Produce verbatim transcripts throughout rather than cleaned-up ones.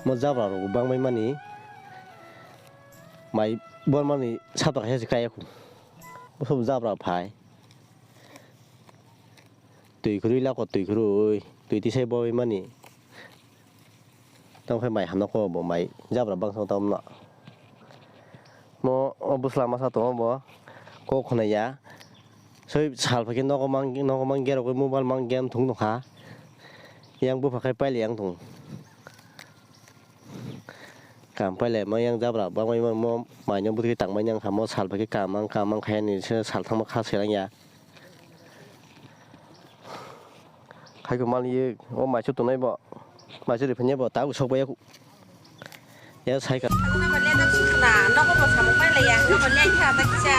Mo jabra rok bangbai mani mai bormani sata kaisa se kaya khu. Bo sobo jabra phai. Twi khurui lako twi khurui twi tisai boi mani. Tamo khe mai hano kok bo mai jabra bangsa tamo no. Mo o bwsla masa tongo bo kok khwnai ya. Soi sal phaikhe nogo mang nogo mang gerogoi mobile mang game thung nokha. Yang bupha khai paile yang thung. Kam paile mo yang jabra bangbai mo mai no bwtwi tangmani ang kha mo sal phaikhe kam mang kam mang khai ani se sal thangma kha serang ya. Haikhe maliye o maisu tongnai bo, maisu riphanya bo tabuk sokbaiya khu. Ya saikha. Ano ba le dak sukna, nogo bo samung pai laiya, nogo le kha ta kisa.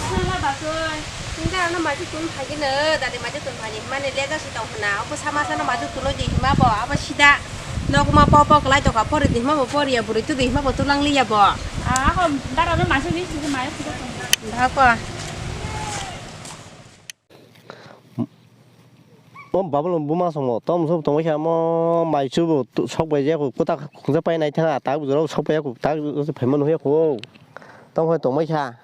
Sala ba koi. Hingke ano maitu tun phagino, dadi maitu tun phani himani le dak si tong khna, obo sama sana maitu tulo di hima bo, abo sida. Nokma po po kwlai tokha, pori di hima bo poriya, bwrwi tu di hima bo tulang liya bo. Ah, ako dara no maisu ni sisi mai sida tong. Dhako. O babul buma songo, tom sob tongmai kha, mo maisu bo tu-, sok bai ya ko, kota khungsa pai nai thang, tak bujoro sok bai ya ko, tak phaima nuya ko. Tong hoi tongmai kha.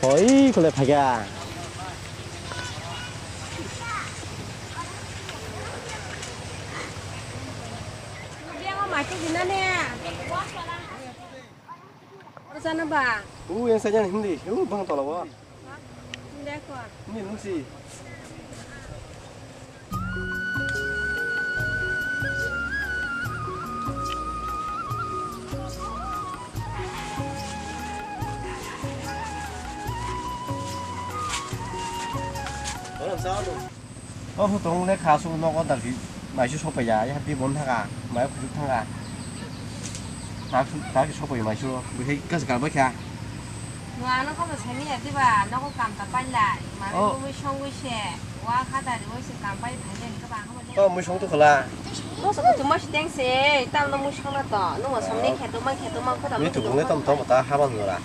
Oi, kole phaikha. Sana ba? U yang saja hindi, u bang tola ba. Hindi ko. Hindi nungsi. Orang selalu. O photo wng le kha aswk nogo dagi maisu sopaiya, ya di bon thanga, mai kuchuk thanga. Tak tak sopai maisu, bihai kas kal bai kha. Nua no kabo sani ya diba, nogo kam ta pailai, mami Oh. Bumui songwi se, wa khata riwi se kam pai phai le ni kaba hamo le. To mui song tu khala. No so tu mas teng se, tam no mui song na to, no mo song ni Oh. Khe tu mang khe tu mang kho da Ni tu bunge tam tam ta haban nora.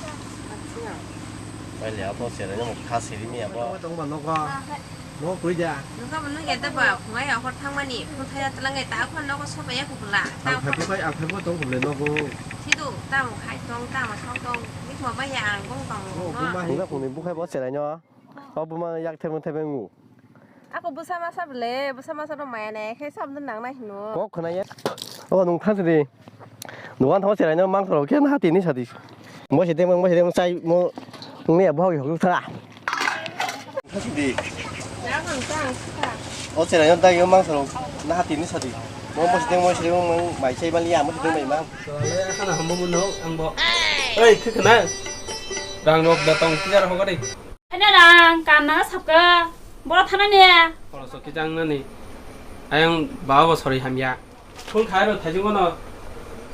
Paile abo sere no kha siri mi abo. Tong ba nogo. Ah, hai. Mo koi da. Nokha bo nokya da ba, phungai ya hor thangmani, phung thaya tlangai ta, akhon nogo sobai ya kukla. Ang phaibo kai, ang phaibo tong kumle nogo. Thidu, tamo khai tong, tamo sok tong, mikma ba ya ang gong tong Oh, no. Buma hi. Nokha phungni bukhai bo cherai no. O buma yak thebeng thebeng ngu. Ako bwsa masa bele, bwsa masa no maya ne, khe sam nang nai hino. Kok khna ya. O nung thang sidi. Nuan thang cherai no mang thoro khe na hati ni sadi. Mo se deng, mo se deng, chai mo, nungni abo hagi hagi thara. Thasi di. Ya, mang tang, tang. O cherai yon tang yo mang saro, na hati ni sadi. Mo, mo se deng, mo se deng, mang bai chai bali ya, mo se deng bai mang. Sale, khana hambo muno, ang bo. Oi, khikna. Rang rok da tong, tijar ho gari. Hanya rang, kam na sapka. Bora thana ne. Oro so kijang nani. Ayang ba bo sori hamya. Phone khai rw thaichung bono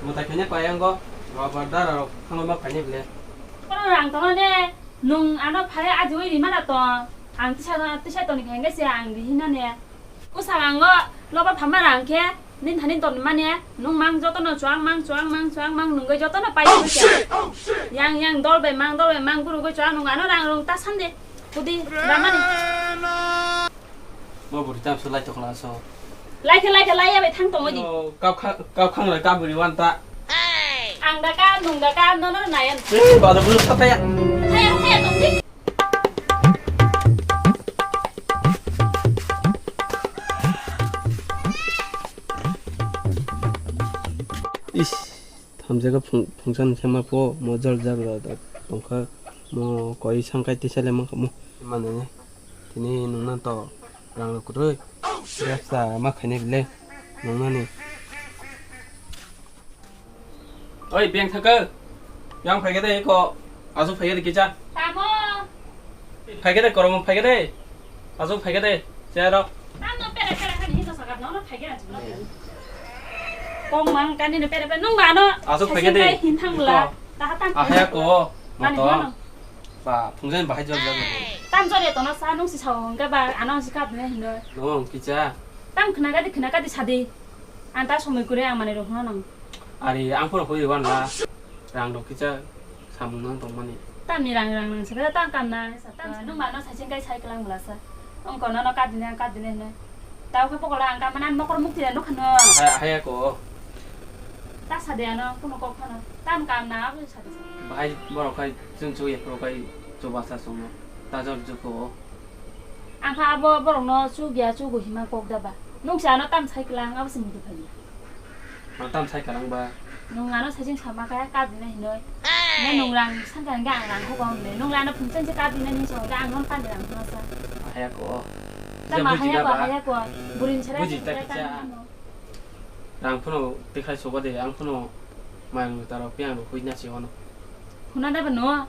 mwtai khaina pai ang go. Rubber dara rok thangwi ma khaini ble. Kono rang tono ne, nung ano phai ajiwi ri mana to. Ang tisa tisa toni khe hengke se ang ri hina ne. Usa ang go loba phama rang khe nin thani ton mane nung mang joto no chuang mang chuang mang chuang mang nungwi joto no pai se. Yang yang dol bai mang dol bai mang guru go chuang nung ano rang rung ta sande. Kudi ramani. Bo buri tam se lai tokla so. Lai khe, lai khe, lai ya bai thang tong di. Yo, kap kha-, kap khang lai kap buri wan ta. Ang da ka, nung da ka, no, no, nayan. Eh, ba da bulu sa ta ya. Thaya, thaya tong di. Is. Thamjak phung-, phungsa ni sema po mo jal jal da tongkha mo koi sangkai tisa le mangkha mo. Mane tini nungna to rang rok kwrwi. Bebsa ma khaini le nungna ni. Oi, beng thaka. Yang phai kade ko. Asu phai kade kicha. Tamo. Phai kade kormo phai kade. Aswk phai khe de, chair rok. Tamo pera pera kani hinsa sakar no, no phai khe na chukla. Kong mang kani no pera pera nung ba no. Aswk phai khe de. Sasing kai hin thang bla. Taha tam. Ahaya ko, moto. Ba, phungjan bahai jor jor. Tam jor ya to no sa nung si sao hingga ba, ano si kap ne hino. No, kicha. Tam khna kadi, khna kadi sadi. Anta somoi kure ang mane rok no nang. Ari, ang phoro hoi wan la. Rang rok kicha samung nang tong mani. Tamni rang rang nang sakha tam kam na. Nung mano saiching kai sai klang bwlasa. Ongko nono kadine kadine hino. Tao khe pokola ang kamana mokor mukti na nukha no. Haya ko. Ta sade ano kuno kok phano. Tam kam na abo sade. Bahai borok khai chwng chwng ya pro khai chobasa songno. Ta jor juko. Ang kha abo borokno chugya chugo hima kok da ba. Nungsa ano tam sai klang abo se mudu phai. Ma tam sai klang ba. Nung ano saiching sama kaya kadina hinoi. Ne nung rang san kaya ang rang ko kong ne. Nung rano phung chen che kadina ni so ang non kan rang ko sa. Haya ko. Ta ma haya ko haya ko. Burin sara buji ta kicha. Rang phuno tikhai soba de ang phuno mayang taro piang ro huina si ono. Huna da ba no.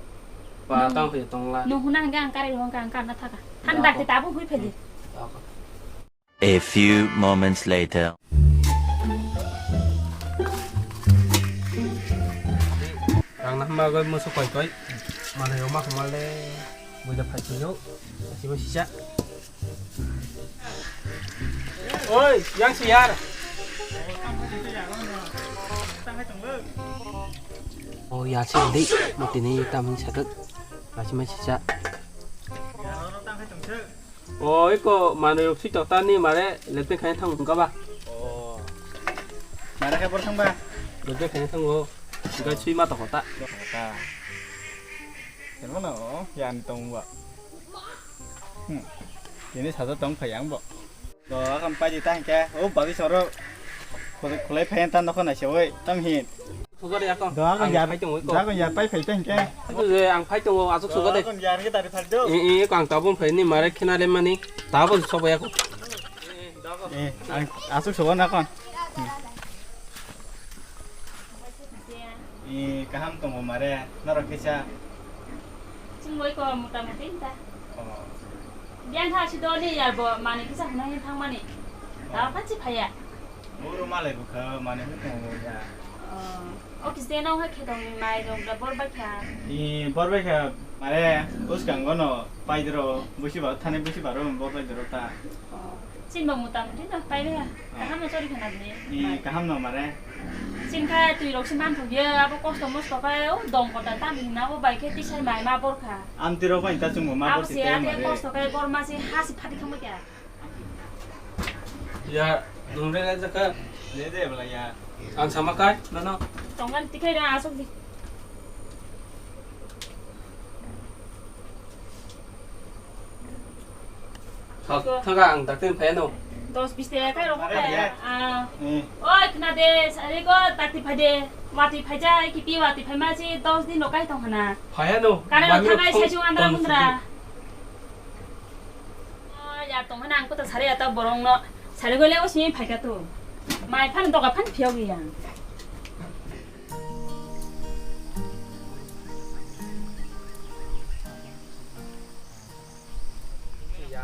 Pa tang hui tong la. Nung huna hangga ang kare hong ka ang karna thaka. Than dak te tabung hui pheli. A few moments later. Rang na hamba goi musu koi koi. Mane roma khamale. Buida phai tuyo. Sima sisa. Oi, yang si yar. Oh, ya si di. Mati ni tam sakak. Sima sisa. O, iko manwi rok swi tokta ni mare lepteng khaina thango wngkha ba? O. Mare khe bor thangba? Lepteng khaina thango. Gai swi ma tokota. Tokota. Temo na o, yan tong ba. Hmm. Ini saja tong phai ang bo. Do akam paji ta hingke. O, bagi soro. Khulai, khulai phai ta nokho nai se oi. Tam hin. Sugade ako. Do ako yar, phai tongo iko. Do ako yar pai phai teng ke. Ito je ang phai tongo asuk sugade. Ako yar ke tari phai do. E, e, ko ang tabun phai ni mare khena le mani. Tabun sobo ako. E, ang asuk sobo na kon. E, kaham tongo mare. Norok kisa. Chingoi ko mota moti ta. Oh. Biang tha si do ni yar bo mani kisa huna hin thang mani. Ta phan si phaya. Oro malai bwkha mane hukung ya. Oh. O kiste no ha khetong nai rok da bor bai kha. I bor bai kha mare bwskango no paidro busi ba thani busi ba ro bor bai dro ta. Oh. Chin ba muta muti no pai bai ha. Oh. Kaham no chori khana bini. I kaham no mare. Chin kha twi rok si man thok ye abo kosto mosto kha o dong kota tam ni na o bai khe tisai mai ma bor kha. Amti rok bai ta chungo ma bor si te mare. Abo se ate kosto kha bor ma si ha si phati khamai kha. Ya, nung re jaka. Le de bla ya. Ang sama kai, nono. Tongan tikai da asok di. Thok, thok ang daktin phai no. Dos bis te kai rok phai. Ah. Oi, khna de, sari ko dakti phai de. Wati phai ja, ki pi wati phai ma si dos din lo kai tong hana. Phai no. Kare lo thangai sai chung andra mundra. Ya tong hana ang kota sari ata borong no sari gole o sini phai ka tu. Mai phan doga phan phiyok ya. Ya.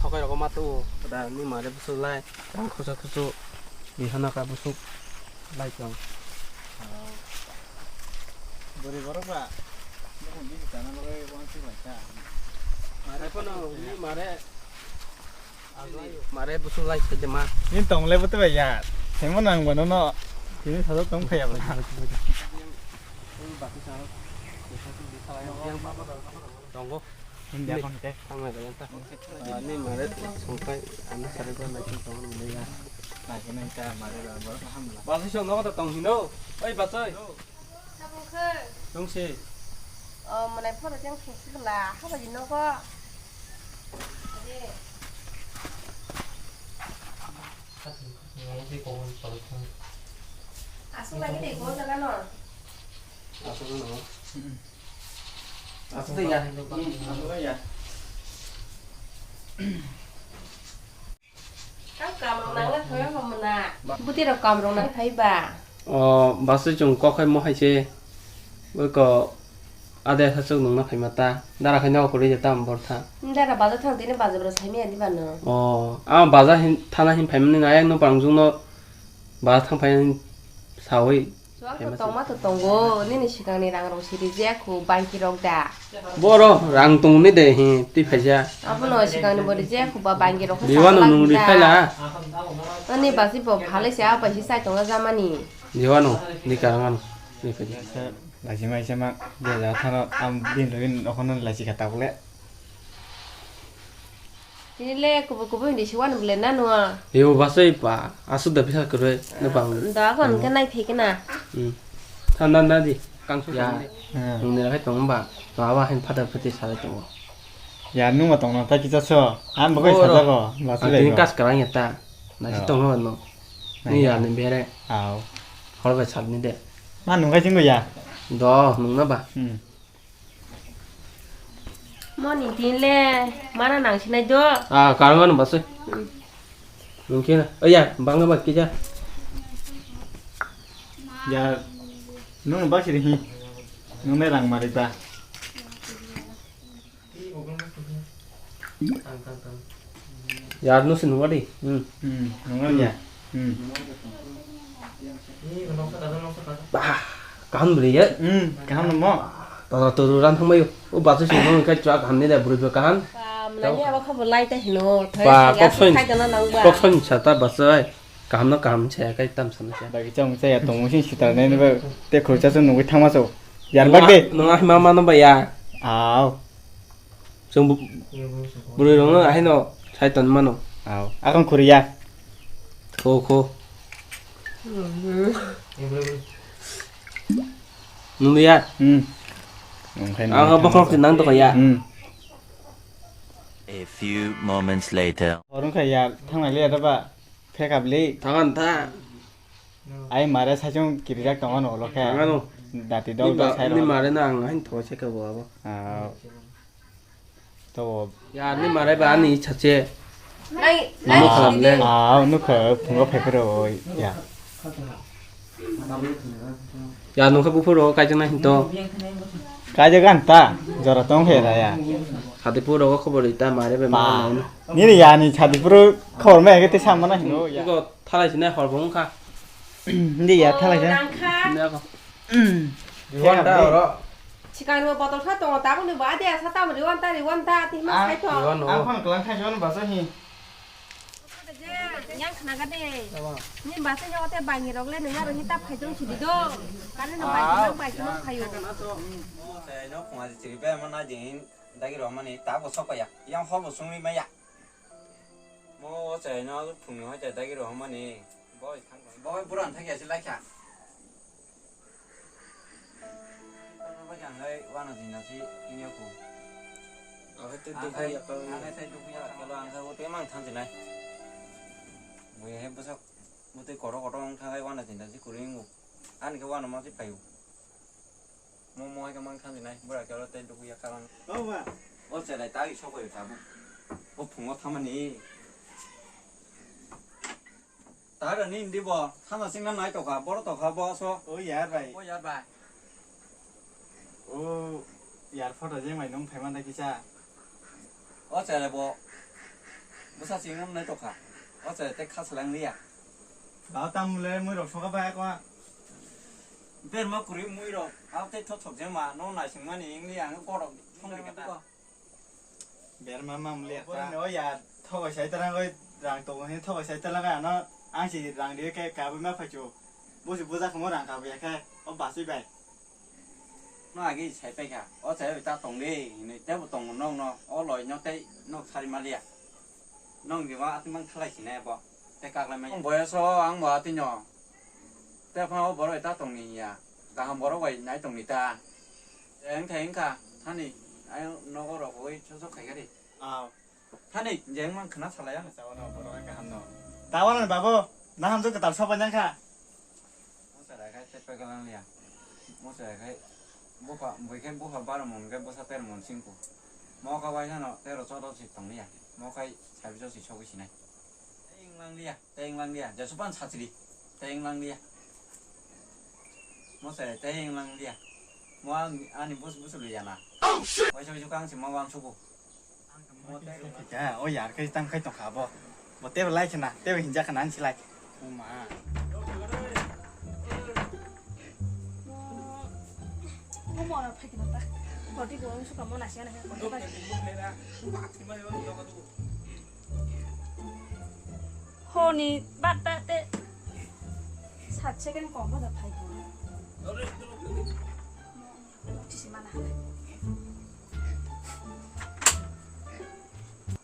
Thokai rok ma tu da ni mare busu lai. Tang khusa khusu. Bihana ka busu. Lai tong. Buri borok ba. Nokong bisi tana logai wansi bai ta. Mare kono ni mare. Mare busu lai se de ma. Ni tong le butu bai ya. Semo nang bono no. Sini sado tong khaya ba. Tongo. Hindi ako nte. Ang may ganyan ta. Ah, ni mare songkai ano sari ko nai tong mo ya. Nai nai ta mare ba bor ka hamla. Basoi song no ta tong hino. Oi basoi. Tabuk khe. Tong se. O mane phoro jang thung sikla haba ji nogo. Asuk lagi de ko jaga no. Asuk no. Asuk ya. Asuk ya. Buti rok kam rok nang phai ba. O basoi chung kok hai mo hai se. Oi ko ade sa chuk nung na phai ma ta. Dara khai no kuri je tam bor tha. Dara baja thang tini baja bra sai mi ani ba no. O a baja hin thana hin phai mani na yang no pang jung no baja thang phai hin sawi. Chuwak to tongma to tongo, nini swkangni rangrok si rijak kho, bangki rok da? Boro rang tongni de, hi, twi phaijak. Abono swkangni bo rijak kho ba, bangki rok khe Diwano sajak nung ri da. Khaila. Ani basi bo phalai se, a bai se chai tongo jamani. Diwano, ni karang ano, twi phaijak. Lachi mai se mak, je ja thano am din rwin okhono lachi kha tabuk le. Tini le kubu kubu hindi si wano bole nanu a. Yo basai pa, asu da bisa kere ne bang. Da kon ke nai phek na. Hmm. Than dan da di, kang su. Ya. Hmm. Nung ni rakai tong ba, to aba hin phata phati salai tongo. Ya nung ma tong na ta kicha so, am bagai sa jago, basai le. Tini kas karang ya ta. Nasi tong no no. Ni ya ni bere. Aw. Hor bai sal ni de. Ma nung kai jing ya. Do, nung na ba. Hmm. Moni tin le, mana nang sinai do. Ah, karang ano basai. Nung khe na. Oh ya, bang na ba kija. Ya, nung ba siri hi. Nung ne rang mari ba. Yar no se nungadi. Hmm. Hmm, nungadi ya. Hmm. Bah, kaham beli ya. Hmm, kaham no mo. Tara turu ran thang bayu. O basu si nung kai chua kaham ni da buru kaham. Nani aba khabo lai ta hino. Ba, kok soin. Kok soin sata basu ai. Kaham no kaham se kai tam sana se. Bagi chong se ya tong musin sitra ne ne ba. Te khurcha su nungwi thang ma so. Yar bak de. Nung ah mama no ba ya. Aw. Chwng bu-, bwrwi rokno haino sai ton mano. Aw, akon khuriya. Kho, kho. Nungya. Hmm. Ang bokhorok se nang toko ya. Hmm. A few moments later. Orong kha ya, thangnai le da ba. Phekap le. Thangan tha. Ai mare saichung kirijak tongo no ulo khe. Thangan no. Dati dol dol sai ro. Ni mare na ang hain tho se khe bo abo. Ah. To. Ya ni mare ba ni chache. Nai, nai. Ano khalam le. Ah, ano kha phungo phai phai ro ya. Ya nung kha buphuru ro kaijak na hinto. Kaijak an ta, jora tong khe ra ya. Sadipur ro khobor ita mare be ma. Ni ri ya ni Sadipur khobor ma ke te samana hinto ya. Iko thalai sine hor bong kha. Ni ya thalai sine. Ni ako. Riwan ta oro. Sikang ni botol sa tongo, tabuk ni ba dia sa tam riwan ta, riwan ta, ti ma sai to. Ang phone kelang khai jon ba sa hi. Yang khna ga de. Ni ba sa yo te bangi rok le nang aro hi ta phai jong si di do. Kani no bai khna bai khna phayo. Sai no khma chiri be ma na jin dagi ro mani ta bo sok ya. Yang hor bo sung ni ma ya. Mo chai no phung ni hoi ta dagi ro mani. Boi thang boi buran thagi asi lai kha. Boi ang lai wana jin asi ini aku. Ahai te dukhu ya kalo. Ahai te dukhu ya kalo ang khai o te mang thang jinai. Boi he bwsak bwtwi kotor kotor wng thang lai wana jin asi kuring. Ani khe wana ma si phaio. Mo mo hai khe mang thang jinai bwrak khe oro tei dukhu ya kalang. O ba. O cherai ta i sok bai tabuk. O phungo thamani. Tara ni indi bo thana singna nai tokha boro tokha bo so. O yar bai. O yar bai. O yar photo je mai nung phai man da kisa. O cherai bo. Bwsa singna nai tokha. O cherai te kha swlang liya. Ba tam le mui rok soka bai ko. Berma kwrwi mui rok, abo tei thothok je ma, no naisingmani wngwi ang gorok thongri kha ta. Berma mam le ta. Borok no ya thogai sai tarang oi rang tongo hin thogai sai tarang ano ang si rang ri khe kabui ma phaichu. Busi buja khamo rang kabui ya khe o basui bai. No agi sai pai kha, o chai bai ta tong de hinwi tebo tongo nokno, o loi no tei nok sari ma liya. Nong di ma atwng mang khalai sinai bo, tei kaklai mai. Boyoso ang bo atwino. Tei phano o borok bai ta tongni ya. Kaham borok bai nai tongni ta. Wngkha wngkha thani ayang nogo rok oi chosok khai kari. Aw. Thani je wngmang khna salai ano. Chawano borok kaham no. Tawano babo, naham jok tal soba nyangkha. Mosa rakhai tei pekalang liya. Mosa rakhai bupha bui khe bupha baro mon khe bwsa ter mon singku. Mo kha bai sano tero chodo si tong liya. Mo khai sabi so si sogwi sinai. Tei wnglang liya. Tei wnglang liya, jesupan sachiri, tei wnglang liya. Mo se tei wnglang liya. Mo ang ani bus bus liya na. Waisa waisa kang si mo wang suku. Mo tei rw. Ya, o yar kai tang kai tong kha bo. Bo tei lai khna, tei hinja khna ang silai. O ma. Mo mo ra phai khna ta. Body bo ang suka mo na sia na. Honi batta te sat second kom bada phai ko. Chisi mana hai.